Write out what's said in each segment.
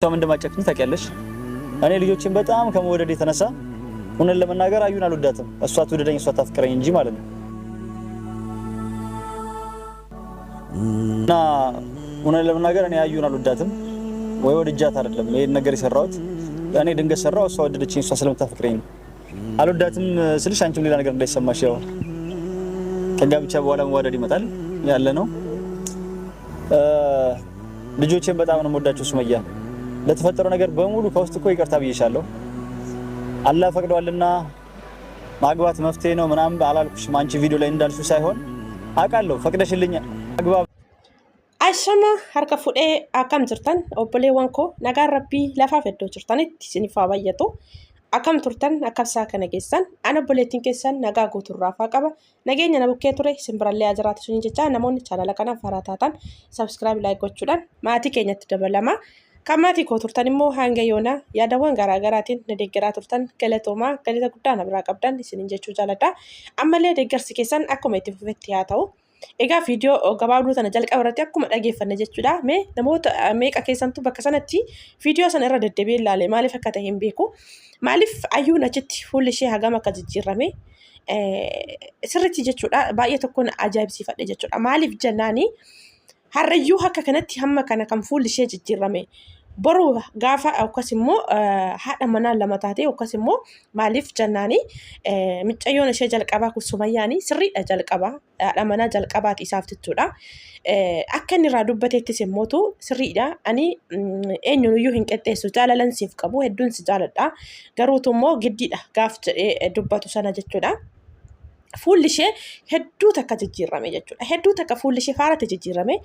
እሷም እንደማጨክኝ ታውቂያለሽ። እኔ ልጆችን በጣም ከመወደድ የተነሳ እውነት ለመናገር አዩን አልወዳትም። እሷ ትውደደኝ እሷ ታፍቅረኝ እንጂ ማለት ነው። እና እውነት ለመናገር እኔ አዩን አልወዳትም ወይ ወድጃት አይደለም ይሄን ነገር የሰራሁት። እኔ ድንገት ሰራው፣ እሷ ወደደችኝ፣ እሷ ስለምታፈቅረኝ ነው። አልወዳትም ስልሽ አንቺም ሌላ ነገር እንዳይሰማሽ፣ ያው ከጋብቻ በኋላ መዋደድ ይመጣል ያለ ነው። ልጆቼን በጣም ነው የምወዳቸው ሱመያ። ለተፈጠረው ነገር በሙሉ ከውስጥ እኮ ይቅርታ ብዬሻለሁ። አላህ ፈቅዷልና ማግባት መፍትሄ ነው ምናምን አላልኩሽም። አንቺ ቪዲዮ ላይ እንዳልሽው ሳይሆን አውቃለሁ ፈቅደሽልኝ አግባብ Ashama harka fuudhee akkam jirtan obboleewwan koo nagaan rabbii lafaaf iddoo jirtanitti isiniif haa baay'atu. Akkam turtan akkam isaa kana geessan ana obboleettiin keessan nagaa guuturraa faa qaba. Nageenya na bukkee ture isin birallee haa jiraatu isiniin jecha namoonni chaanala kanaaf haaraa taatan sabskiraayib laayik gochuudhaan maatii keenyatti dabalama. Kan maatii koo turtan immoo hanga yoonaa yaadawwan garaa garaatiin na deeggaraa turtan galatoomaa galata guddaa na biraa qabdan isiniin jechuu jaaladha. Ammallee deeggarsi keessan akkuma itti fufetti haa ta'u. Egaa viidiyoo gabaabduu tana jalqaba irratti akkuma dhageeffanne jechuudha. Mee namoota meeqa keessantu bakka sanatti viidiyoo sana irra deddeebi'ee ilaale maaliif akka ta'e hin beeku. Maaliif ayyuun achitti fuulli ishee hagam akka jijjiirame sirriitti jechuudha baay'ee tokkoon ajaa'ibsiifadhe jechuudha. Maaliif jennaani har'ayyuu akka kanatti hamma kana kan fuulli ishee jijjiirame boru gaafa akkas immoo haadha manaa lama taatee akkas immoo maaliif jennaani micayyoon ishee jalqabaa kun sumayyaani sirriidha jalqabaa haadha manaa jalqabaati isaaf jechuudha. Akka inni irraa dubbateettis immootu sirriidha. Ani eenyuun hin qixxeessu jaalalan siif qabu hedduun si jaaladha. Garuutu immoo giddiidha gaaf jedhee dubbatu sana jechuudha. Fuulli ishee hedduu takka jijjiirame jechuudha. Hedduu takka fuulli ishee faaratti jijjiirame.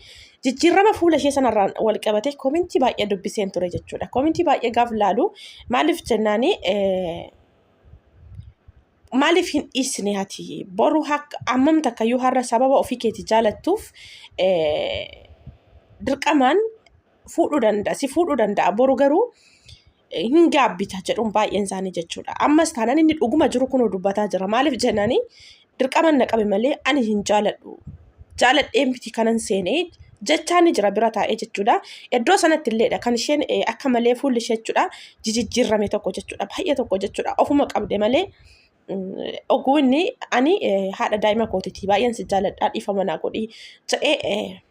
Jijjiirama fuula ishee sanarraan wal qabate koomentii baay'ee dubbiseen ture jechuudha. Koomentii baay'ee gaaf laalu maaliif jennaani maaliif hin dhiisne ati boru hammam takkayyuu har'a sababa ofii keeti jaalattuuf dirqamaan fuudhuu danda'a si fuudhuu danda'a boru garuu hin gaabbita jedhuun baay'een isaanii jechuudha. Ammas taanaan inni dhuguma jiru kunoo dubbataa jira. Maaliif jennaani dirqaman na qabe malee ani hin jaaladhu. Jaaladhee miti kanan seenee jechaa ni jira bira taa'ee jechuudha. Iddoo sanatti illeedha kan isheen akka malee fuulli ishee jechuudha jijijjiirame tokko jechuudha. Baay'ee tokko jechuudha. Ofuma qabde malee oguu inni ani haadha daa'ima kootiti baay'een si jaaladhaa dhiifama naa godhi jedhee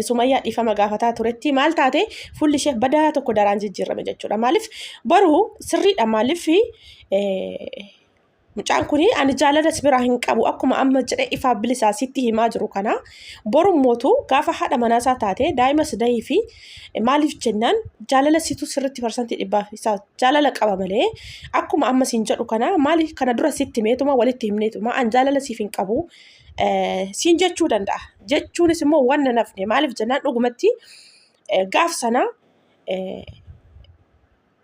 Sumayyaa dhiifama gaafataa turetti maal taate fuulli ishee badaa tokko daraan jijjiirame jechuudha. Maaliif baruu sirriidha maaliif mucaan kun ani jaalala si biraa hin qabu akkuma amma jedhee ifaa bilisaa sitti himaa jiru kana boru mootu gaafa haadha manaasaa taate daa'ima si dahii fi maaliif jennaan jaalala situ sirriitti parsantii dhibbaaf isaa jaalala qaba malee akkuma amma siin jedhu kana maaliif kana dura sitti himeetuma walitti himneetuma an jaalala siif hin qabu siin jechuu danda'a. Jechuunis immoo wanna nafne maaliif jennaan dhugumatti gaaf sana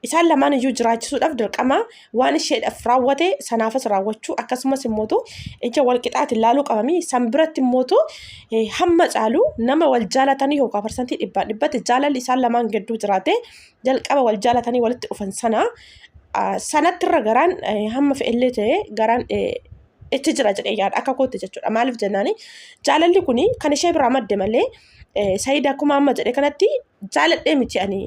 isaan lamaan iyyuu jiraachisuudhaaf dirqama waan isheedhaaf raawwate sanaafis raawwachuu akkasumas immootu ija wal qixaatiin laaluu qabamii san biratti immootu hamma caalu nama wal jaalatanii yookaan parsantii dhibbaan dhibbatti jaalalli isaan lamaan gidduu jiraate jalqaba wal jaalatanii walitti dhufan sana sanatti irra garaan hamma fe'ellee ta'e garaan itti jira jedhee yaada akka kootti jechuudha. Maaliif jennaani jaalalli kuni kan ishee biraa madde malee Saayid akkuma amma jedhe kanatti jaaladhee miti ani.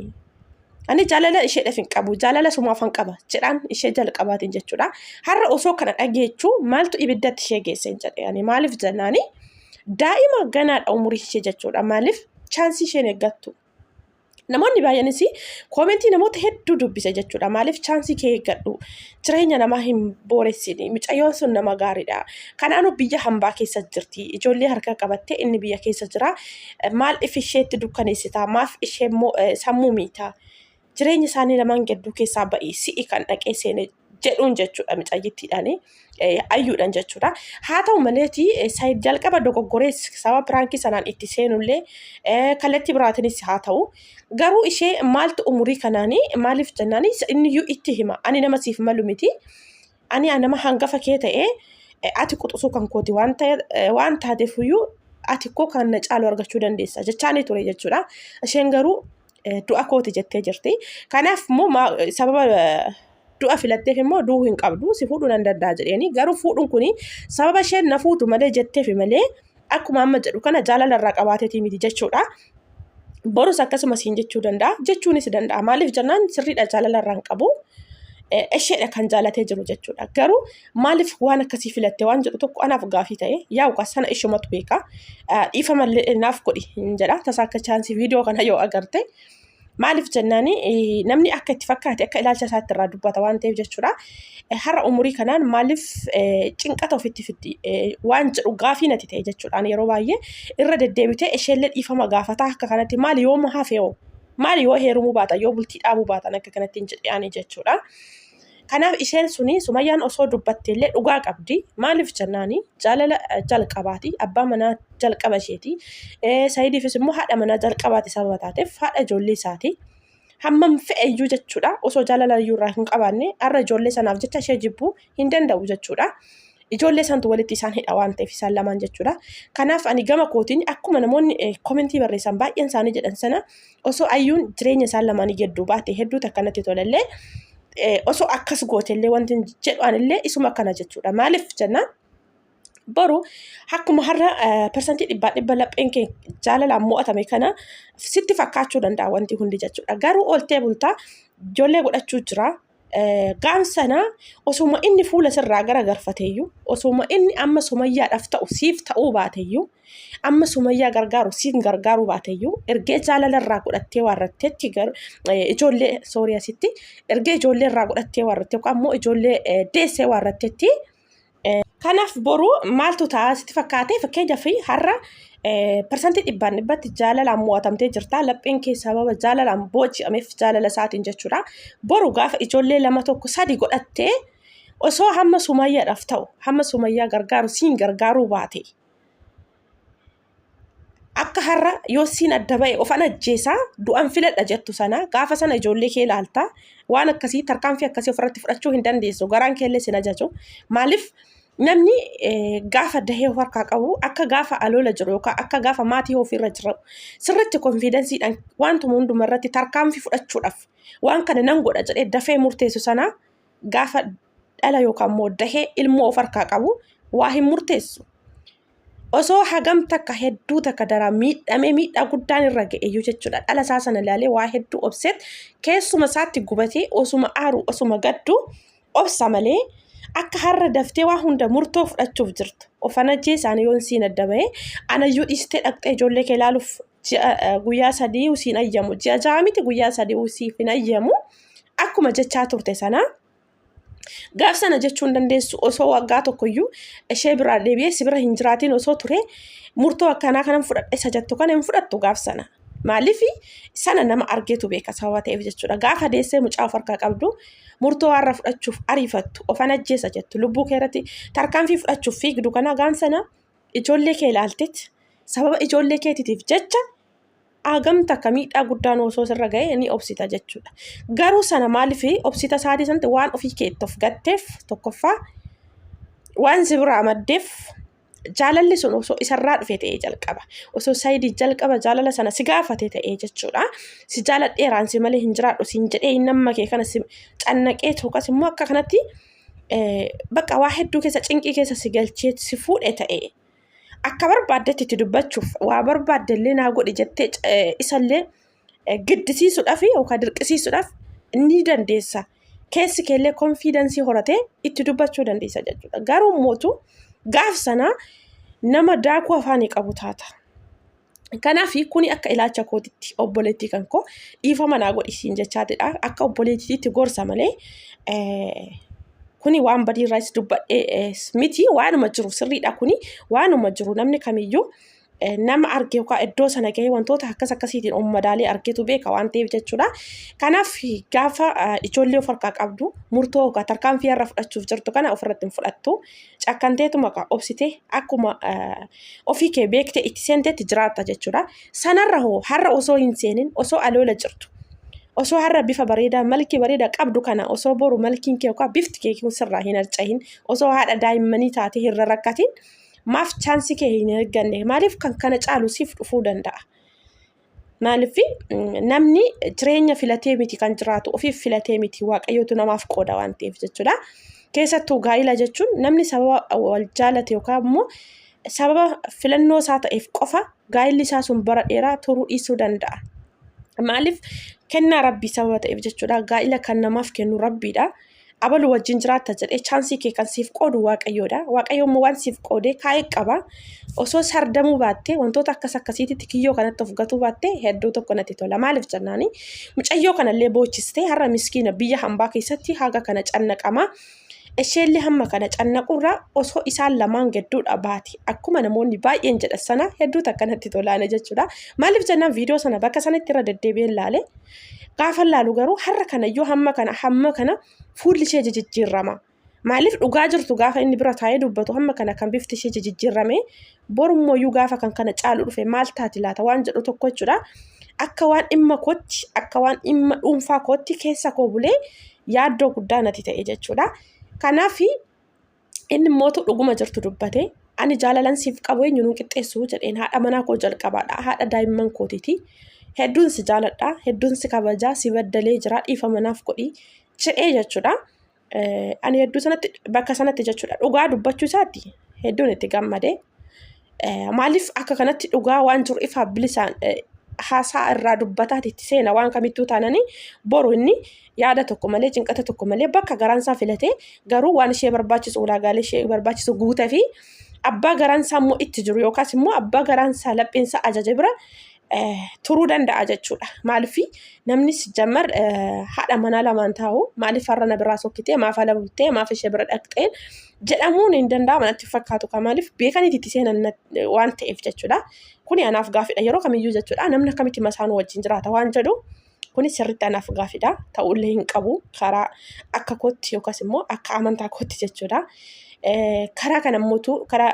Ani jaalala isheedhaaf hin qabu jaalala sumaafan qaba jedhaan ishee jalqabaatiin jechuudha. Har'a osoo kana dhageechuu maaltu ibiddatti ishee geesse hin jedhe ani maaliif jennaani daa'ima ganaadha umurii ishee jechuudha. Maaliif chaansii isheen eeggattu. Namoonni baay'eenis koomentii namoota hedduu dubbise jechuudha. Maaliif chaansii kee eeggadhu jireenya namaa hin booressini mucayyoon sun nama gaariidha. Kanaanuu biyya hambaa keessa jirti. Ijoollee harka qabattee inni biyya keessa jira. Maal if isheetti dukkaneessita? Maaf ishee immoo sammuu miita? Jireenya isaanii lamaan gidduu keessaa ba'ii si'i kan dhaqee seene jedhuun jechuudha micayyittiidhaan ayyuudhaan jechuudha. Haa ta'u maleeti Saayid jalqaba dogoggorees sababa piraankii sanaan itti seenullee kallattii biraatiinis haa ta'u garuu ishee maaltu umurii kanaanii maaliif jennaani inniyyuu itti hima ani nama siif malu miti ani nama hangafa kee ta'ee ati quxisuu kan kooti waan taateefuyyuu ati koo kan na caalu argachuu dandeessa jechaanii ture jechuudha. Isheen garuu du'a kooti jettee jirti. Kanaaf immoo sababa du'a filatteef immoo du'uu hin qabdu si fuudhuu nan danda'a jedheeni garuu fuudhuun kuni sababa isheen na fuutu malee jetteefi malee akkuma amma jedhu kana jaalala irraa qabaateetii miti jechuudha. Borus akkasuma siin jechuu danda'a jechuunis danda'a. Maaliif jennaan sirriidha jaalala irraa hin qabu. Isheedha kan jaalatee jiru jechuudha. Garuu maaliif waan akkasii filatte waan jedhu tokko anaaf gaafii ta'e yaa'u sana ishumatu beeka. Dhiifamallee naaf godhi hin jedha. Tasaa akka chaansii viidiyoo kana yoo agarte. Maaliif jennaan namni akka itti fakkaate akka ilaalcha isaatti irraa dubbata waan ta'eef jechuudha. Har'a umurii kanaan maaliif cinqata ofitti fiddi waan jedhu gaafii natti ta'e jechuudha. Yeroo baay'ee irra deddeebitee isheellee dhiifama gaafataa akka kanatti maali yooma hafe hoo maali yoo heerumuu baatan yoo bultii dhaabuu baatan akka kanatti hin jedhani jechuudha. Kanaaf isheen suni Sumayyaan osoo dubbatte illee dhugaa qabdi. Maaliif jennaani jaalala jalqabaati. Abbaa manaa jalqaba isheeti. Sayidiifis immoo haadha manaa jalqabaati sababa taateef haadha ijoollee isaati. Hammam fe'e iyyuu jechuudha. Osoo jaalala iyyuu irraa hin qabaanne har'a ijoollee sanaaf jecha ishee jibbuu hin danda'u jechuudha. Ijoollee santu walitti isaan hidha waan ta'eef isaan lamaan jechuudha. Kanaaf ani gama kootiin akkuma namoonni komentii barreessan baay'een isaanii jedhan sana osoo ayyuun jireenya isaan lamaanii gidduu baate hedduu takka natti tolallee osoo akkas gootellee wanti jedhu anillee isuma akkana jechuudha. Maaliif jennaan boru akkuma har'a parsantii dhibbaa dhibba lapheen kee jaalalaan mo'atame kana sitti fakkaachuu danda'a wanti hundi jechuudha. Garuu ooltee bultaa ijoollee godhachuu jira. Gaaf sana osuma inni fuula sirraa gara garfateeyyuu osuma inni amma sumayyaadhaaf ta'u siif ta'uu baateyyuu amma sumayyaa gargaaru siin gargaaruu baateyyuu ergee jaalala irraa godhattee waarratteetti ijoollee soorii asitti ergee ijoollee irraa godhattee waarrattee yookaan ammoo ijoollee deessee waarratteetti. Kanaaf boru maaltu ta'a sitti fakkaate? Fakkeenyaaf har'a parsantii dhibbaan dhibbatti jaalalaan mo'atamtee jirta. Lapheen kee sababa jaalalaan booji'ameef jaalala isaatiin jechuudha. Boru gaafa ijoollee lama tokko sadi godhattee osoo hamma sumayyaadhaaf ta'u hamma sumayyaa gargaaru siin gargaaruu baate akka har'a yoo siin adda ba'e ofan ajjeesaa du'an filadha jettu sana gaafa sana ijoollee kee ilaalta waan akkasii tarkaanfii akkasii ofirratti fudhachuu hin dandeessu garaan keellee sin ajaju. Maaliif namni gaafa dahee of harkaa qabu akka gaafa aloola jiru yookaan akka gaafa maatii ofiirra jiru sirriitti konfiidensiidhaan wantuma hunduma irratti tarkaanfii fudhachuudhaaf waan kana nan godha jedhee dafee murteessu sana gaafa dhala yookaan immoo dahee ilmoo of harkaa qabu waa hin murteessu. Osoo hagam takka hedduu takka daraa miidhamee miidhaa guddaan irra ga'eyyuu jechuudha. Dhala isaa sana ilaalee waa hedduu obseet keessuma isaatti gubatee osuma aaru osuma gaddu obsa malee akka har'a daftee waa hunda murtoo fudhachuuf jirtu. Of anajjee isaanii yoon siin adda ba'e anayyuu dhiistee dhaqxee ijoollee kee ilaaluuf ji'a guyyaa sadii siin ayyamu ji'a ja'a miti guyyaa sadii siif hin ayyamu akkuma jechaa turte sana. Gaaf sana jechuu hin dandeessu osoo waggaa tokkoyyuu ishee biraa deebi'ee si bira hin jiraatiin osoo ture murtoo akkanaa kanan fudhadha isa jettu kana hin fudhattu gaaf sana. Maaliif sana nama argeetu beeka sababa ta'eef jechuudha. Gaafa deessee mucaa of harkaa qabdu murtoo har'a fudhachuuf ariifattu ofan ajjeesa jettu lubbuu kee irratti tarkaanfii fudhachuuf fiigdu kana gaan sana ijoollee kee ilaalteet sababa ijoollee keetiitiif jecha hagam takka miidhaa guddaan osoo sirra ga'e ni obsita jechuudha. Garuu sana maaliif obsita isaatii sanatti waan ofii keetti of gatteef tokkoffaa waan si biraa maddeef jaalalli sun osoo isarraa dhufe ta'ee jalqaba. Osoo saayidii jalqaba jaalala sana si gaafate ta'ee jechuudha. Si jaaladheeraan si malee hin jiraadhu siin jedhee nama kee kana si cannaqee yookaas immoo akka kanatti bakka waa hedduu keessa cinqii keessa si galchee si fuudhe ta'ee akka barbaaddetti itti dubbachuuf waa barbaaddellee naa godhi jettee isallee giddisiisuudhaaf yookaan dirqisiisuudhaaf ni dandeessa. Keessi keellee konfiidensii horatee itti dubbachuu dandeessa jechuudha. Garuu mootu gaaf sana nama daakuu afaanii qabu taata. Kanaaf kuni akka ilaalcha kootitti obboleettii kan koo dhiifama naa godhisiin jechaatidha. Akka obboleettiitti gorsa malee kuni waan badiirraas dubbadhee miti waanuma jiru sirriidha kuni waanuma jiru namni kamiyyuu nama arge yookaan iddoo sana gahee wantoota akkas akkasiitiin of madaalee argetu beeka waan ta'eef jechuudha. Kanaaf gaafa ijoollee of harkaa qabdu murtoo yookaan tarkaanfii har'a fudhachuuf jirtu kana ofirratti hin fudhattu. Cakkanteetuma obsitee akkuma ofii kee beektee itti seenteetti jiraatta jechuudha. Sanarra hoo har'a osoo hin seenin osoo aloola jirtu. Osoo har'a bifa bareedaa malkii bareedaa qabdu kana osoo boru malkiin kee yookaan bifti kee kun sirraa hin harcahin osoo haadha daa'immanii taate hin rarrakkatin maaf chaansii kee hin eegganne? Maaliif kan kana caalu siif dhufuu danda'a. Maaliif namni jireenya filatee miti kan jiraatu ofiif filatee miti waaqayyootu namaaf qooda waan ta'eef jechuudha. Keessattuu gaa'ila jechuun namni sababa wal jaalate yookaan immoo sababa filannoo isaa ta'eef qofa gaa'illi isaa sun bara dheeraa turuu dhiisuu danda'a. Maaliif kennaa rabbii sababa ta'eef jechuudha. Gaa'ila kan namaaf kennu rabbiidha. Abalu wajjin jiraatta jedhee chaansii kee kan siif qoodu waaqayyoodha. Waaqayyo immoo waan siif qoodee kaa'ee qaba. Osoo sardamuu baattee wantoota akkas akkasiititti kiyyoo kanatti of gatuu baattee hedduu tokko natti tola. Maaliif jennaani mucayyoo kanallee boochistee har'a miskiina biyya hambaa keessatti haga kana cannaqama. Isheellee hamma kana cannaqurra osoo isaan lamaan gidduudha baate akkuma namoonni baay'een jedhan sana hedduu takka natti tolaane jechuudha. Maaliif jennaan viidiyoo sana bakka sanatti irra deddeebi'een laale. Gaafa laalu garuu har'a kanayyuu hamma kana hamma kana fuulli ishee jijijjiirama. Maaliif dhugaa jirtu gaafa inni bira taa'ee dubbatu hamma kana kan bifti ishee jijijjiirame borummoyyuu gaafa kan kana caalu dhufe maal taati laata waan jedhu tokko jechuudha. Akka waan dhimma kootti akka waan dhimma dhuunfaa kootti keessa koo bulee yaaddoo guddaa natti ta'e jechuudha. Kanaaf inni immootu dhuguma jirtu dubbate ani jaalalan siif qabu eenyu nuun qixxeessu jedheen haadha manaa koo jalqabaadha haadha daa'imman kootiiti. Hedduun si jaaladha hedduun si kabajaa si baddalee jira dhiifama naaf godhi jedhee jechuudha. Ani hedduu sanatti bakka sanatti jechuudha dhugaa dubbachuu isaatti hedduun itti gammade. Maaliif akka kanatti dhugaa waan jiru ifaa bilisaan haasaa irraa dubbataati itti seena waan kamittuu taananii boru inni yaada tokko malee cinqata tokko malee bakka garaan isaa filatee garuu waan ishee barbaachisu ulaagaalee ishee barbaachisu guutee fi abbaa garaan isaa immoo itti jiru yookaas immoo abbaa garaan isaa lapheen isaa ajaje bira turuu danda'a jechuudha. Maaliif namni sijjammar haadha manaa lamaan taa'u maaliif har'a na biraa sokkitee maaf ala bultee maaf ishee bira dhaqxeen jedhamuun hin danda'amu natti fakkaatu kan maaliif beekaniiti itti seenan waan ta'eef jechuudha. Kuni anaaf gaafidha yeroo kamiyyuu jechuudha namni akkamitti masaanuu wajjin jiraata waan jedhu kuni sirriitti anaaf gaafidha ta'ullee hin qabu karaa akka kootti yookaas immoo akka amantaa kootti jechuudha. Karaa kana immoo karaa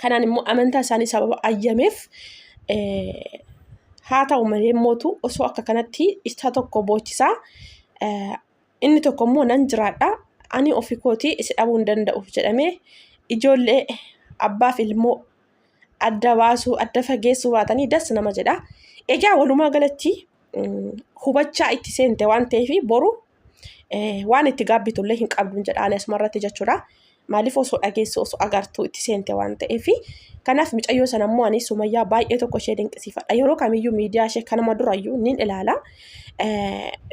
kanaan immoo amantaa isaanii sababa ayyameef haa ta'u malee mootu osoo akka kanatti isa tokko boochisaa inni tokko immoo nan jiraadha ani ofii kootii isi dhabuu hin danda'u jedhamee ijoollee abbaaf ilmoo adda baasuu adda fageessuu baatanii das nama jedha. Egaa walumaa galatti hubachaa itti seente waan ta'eef boru waan itti gaabbitullee hin qabdu jedha ani asumarratti jechuudha. Maaliif osoo dhageessu osoo agartuu itti seente waan ta'eef. Kanaaf mucayyoo sana immoo ani Sumayyaa baay'ee tokko ishee dinqisiifadha. Yeroo kamiyyuu miidiyaa ishee kanuma durayyuu nin ilaala.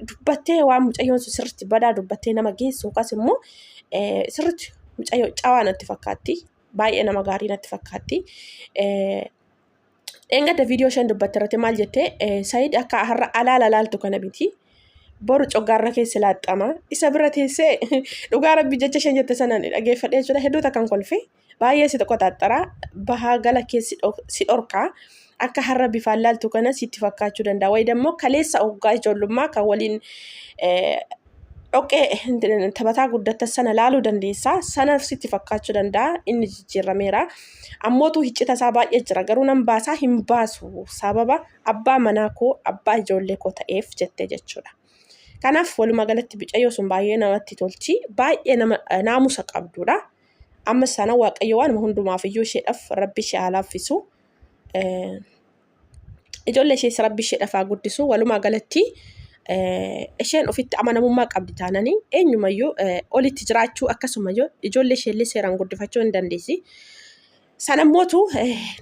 Dubbattee waan mucayyoon sun sirriitti badaa dubbattee nama geessu yookaas immoo sirriitti mucayyoo cawaa natti fakkaatti. Baay'ee nama gaarii natti fakkaatti. Dheengadda viidiyoo isheen dubbatte irratti maal jette Sayid akka har'a alaala laaltu kana miti. Boru coggaarra keessa laaxxama. Isa bira teessee dhugaa rabbi jecha isheen jette sana dhageeffadhee jechuudha. Hedduu takkan kolfe. Baay'ee si qoxaaxxara. Bahaa gala keessi si dhorka. Akka har'a bifaan laaltu kana sitti fakkaachuu danda'a. Wayi dammoo kaleessa oggaa ijoollummaa kan waliin dhoqqee taphataa guddatta sana laaluu dandeessa. Sana sitti fakkaachuu danda'a. Inni jijjiirrameera. Ammootu hiccita isaa baay'ee jira. Garuu nan baasaa hin baasu. Sababa abbaa manaa koo abbaa ijoollee koo ta'eef jette jechuudha. Kanaaf walumaa galatti bicayyoo sun baay'ee namatti tolchi. Baay'ee nama naamusa qabdudha. Amma sana waaqayyo waanuma hundumaaf iyyuu isheedhaaf rabbi ishee haa laaffisu. Ijoollee ishees rabbi isheedhaaf haa guddisu. Walumaa galatti isheen ofitti amanamummaa qabdi taananii eenyumayyuu olitti jiraachuu akkasumayyuu ijoollee isheellee seeraan guddifachuu hin dandeessi. Sanammootu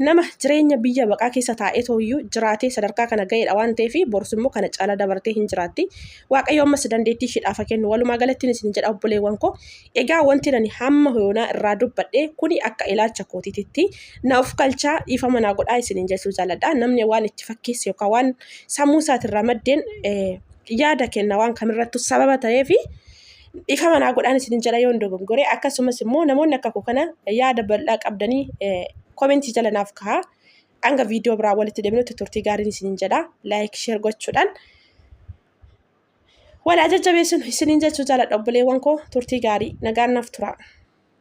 nama jireenya biyya baqaa keessa taa'ee tooyyuu jiraatee sadarkaa kana ga'eedha waan ta'eef borus immoo kana caala dabartee hin jiraatti. Waaqayyo ammas dandeettii isheedhaaf haa kennu. Walumaa galatti isin jedha obboleewwan koo. Egaa wanti ani hamma yoonaa irraa dubbadhe kuni akka ilaalcha kootiititti na of galchaa dhiifama naa godhaa isiniin jechuu jaaladha. Namni waan itti fakkeesse yookaan waan sammuu isaatirraa maddeen yaada kenna waan kamirrattu sababa ta'eefi dhiifama naa godhaan isiniin jedha yoon dogongore. Akkasumas immoo namoonni akka koo kana yaada bal'aa qabdanii komentii jala naaf kahaa. Hanga viidiyoo biraa walitti deebinutti turtii gaariin isiniin jedha. Like share gochuudhaan wal haa jajjabeessinu isiniin jechuu jaaladha obboleewwan koo turtii gaarii nagaan naaf tura.